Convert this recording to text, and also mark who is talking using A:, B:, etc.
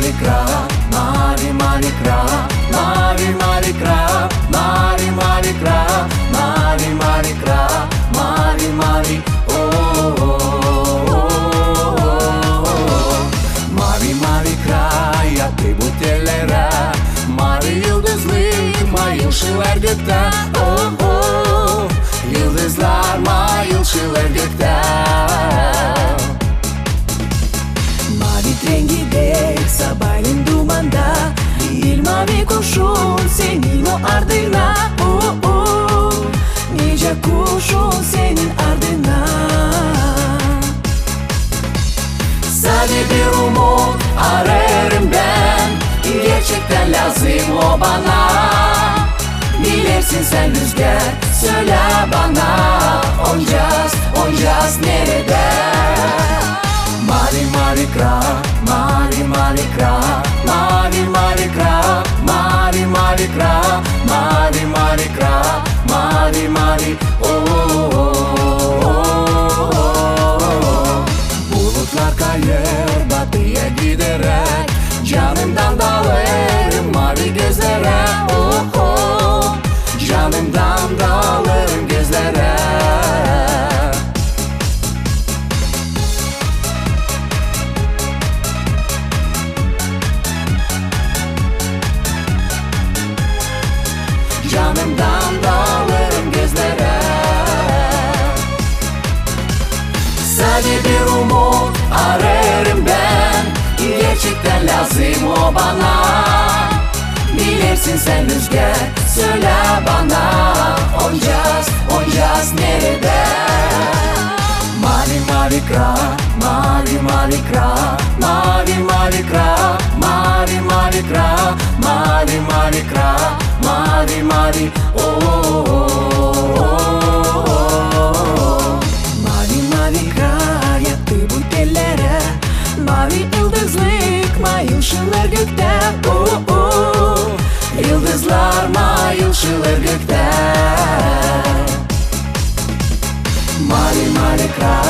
A: Mavi kra, mavi mavi kra, mavi mavi kra, mavi mavi kra, mavi mavi kra, mavi mavi oh, oh, oh, oh. Mavi mavi kra yattı bu tellere. Mavi yıldızlı mayıl gökte. Oh, oh. Yıldızlar mayıl gökte.
B: Mavi rengi dek sabahleyin dumanda. Bir mavi kuşun senin o ardına. Oh, oh. Nice kuşun senin ardına.
A: Sade bir umut ararım ben. Gerçekten lazım o bana. Bilirsin sen rüzgar, söyle bana. Oncaz, oncaz nerede? Mavi mavi kra, mavi mavi kra, mavi mavi kra, mavi mavi kra, mavi mavi kra, mavi mavi oh, oh, oh, oh. Bulutlar kayır batıya giderek, canımdan dalırım mavi gözlere. Oh, oh. Canımdan dalırım gözlere. Canımdan dalırım gözlere. Sade bir umut ararım ben. Gerçekten lazım o bana. Bilirsin sen rüzgar, söyle bana. Oncaz, oncaz nerede? Mavi mavi kra, mavi mavi kra, mavi mavi kra, mavi mavi kra, mavi mavi kra, mavi mavi oh, oh, oh, oh.
B: Mavi mavi kra yattı bu tellere. Mavi yıldızlık mayıl gökte.
A: Oh, oh. Yıldızlar mayıl gökte. Mavi mavi kra,